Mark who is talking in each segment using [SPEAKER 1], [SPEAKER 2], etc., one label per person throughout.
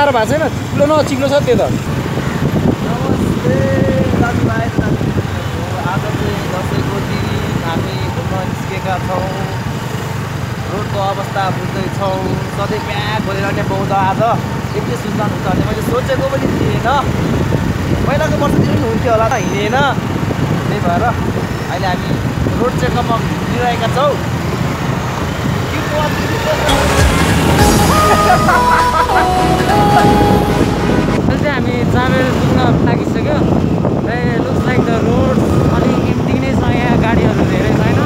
[SPEAKER 1] साह्रो भएको छैन चिक्लो न चिक्लो छ त्यो त
[SPEAKER 2] नमस्ते दाजुभाइ आज चाहिँ दसैँको दिन हामी घुम्न निस्केका छौँ रोडको अवस्था बुझ्दैछौँ सधैँ प्याक भएर नै पाउँदा आज यति सुनसान हुन्छ भने मैले सोचेको पनि थिएन पहिलाको वर्षतिर पनि हुन्थ्यो होला त हिँडेन त्यही भएर अहिले हामी रोड चेकअपमा हिँडिरहेका छौँ
[SPEAKER 3] हामी ट्राभल पुग्न लागिसक्यो लुक्स लाइक द रोड अलिक एम्टी नै छ यहाँ गाडीहरू धेरै छैन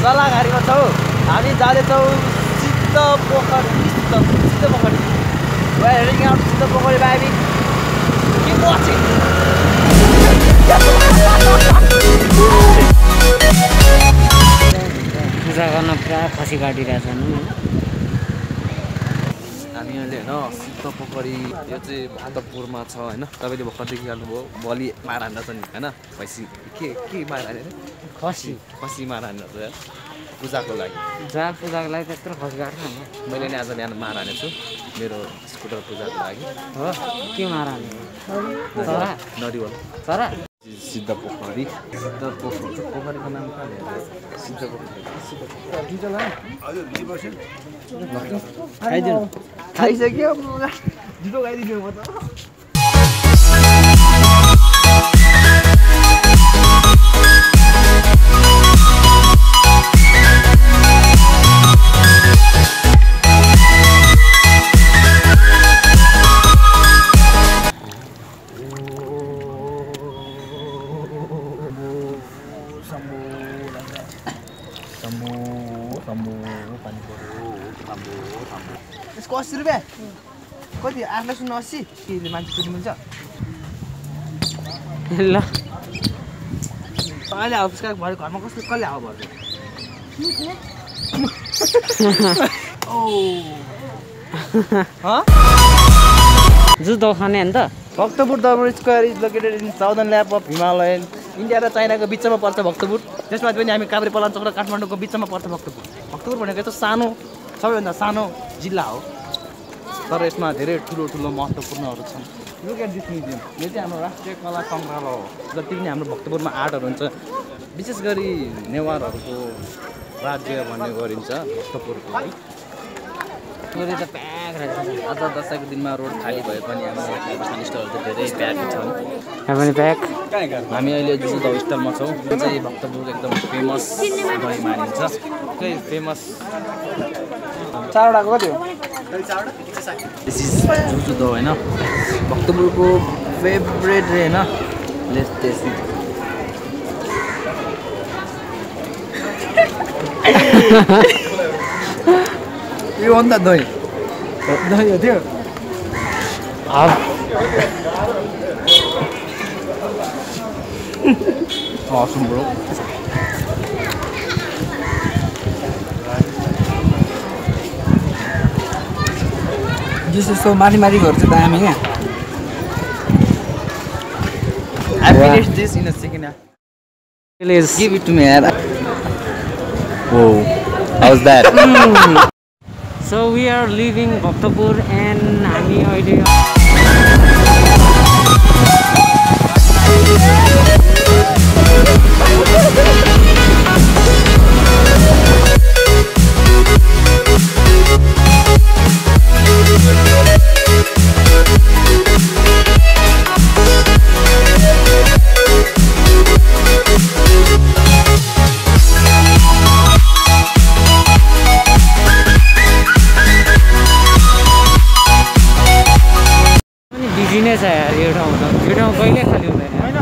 [SPEAKER 2] सल्लाहघारीमा छौँ हामी जाँदैछौँ सिद्ध पोखरी हेरिङ आउट सिद्ध पोखरी बाबी के पछि
[SPEAKER 3] पूजा गर्न पुरा खसी काटिरहेछन्
[SPEAKER 2] हामी अहिले होइन सिद्ध पोखरी यो चाहिँ भातपुरमा छ होइन तपाईँले भर्खर देखिहाल्नुभयो बलि मार हान्दा छ नि होइन भैँसी के मार हाने खसी मार हानेर छ पूजाको लागि
[SPEAKER 3] जहाँ पूजाको लागि त्यत्रो खसी काट्छ
[SPEAKER 2] मैले नि आज बिहान मार हानेको छु मेरो स्कुटर पूजाको लागि
[SPEAKER 3] हो के मार हाने
[SPEAKER 2] नरिवल
[SPEAKER 3] चरा
[SPEAKER 2] सिद्ध पोखरी पोखरीको नाम कहाँ सिद्ध पोखरी खाइसक्यो ढिलो खाइदिन्छु म त यसको 80 रुपियाँ कति 8 सुन्न 80 के मान्छे कुदी मिल्छ
[SPEAKER 3] ल
[SPEAKER 2] अहिले अब उसका घर घरमा कसले कसले हावा भर्छ
[SPEAKER 3] जुस खाने नि त
[SPEAKER 2] भक्तपुर दरबार square is located in southern lap of Himalayan India र चाइनाको बिचमा पर्छ भक्तपुर त्यसमा पनि हामी काभ्रे पलाञ्चोक र काठमाडौँको बिचमा पर्छ भक्तपुर भनेको चाहिँ सानो सबैभन्दा सानो जिल्ला हो तर यसमा धेरै ठुलो महत्त्वपूर्णहरू छन् लुक एट दिस म्युजियम यो चाहिँ हाम्रो राष्ट्रिय कला सङ्ग्रहालय हो जति पनि हाम्रो भक्तपुरमा आर्टहरू हुन्छ विशेष गरी नेवारहरूको राज्य भन्ने गरिन्छ भक्तपुरको है
[SPEAKER 3] पुरै त प्याक रहेछ
[SPEAKER 2] आज दसैँको दिनमा रोड खाली भए पनि हाम्रो खाने स्टलहरू चाहिँ धेरै प्याक छन्
[SPEAKER 3] पनि प्याक
[SPEAKER 2] हामी अहिले जुन दही स्टलमा छौँ जुन चाहिँ भक्तपुरको एकदम फेमस दही मानिन्छ त्यही फेमस चारवटाको कति हो दिस इज जुजु दही होइन भक्तपुरको फेभरेट रे होइन लेट्स टेस्ट इट यो हो नि त दही हो त्यो awesome bro
[SPEAKER 1] जस्तो माथि गर्छ दामी क्या
[SPEAKER 2] I finished this in a second.
[SPEAKER 3] Please
[SPEAKER 2] give it to me. Whoa, how's that?
[SPEAKER 3] So we are leaving Bhaktapur and हामी अहिले बिजी नै छ यार यो ठाउँ कहिले खाली हुँदैन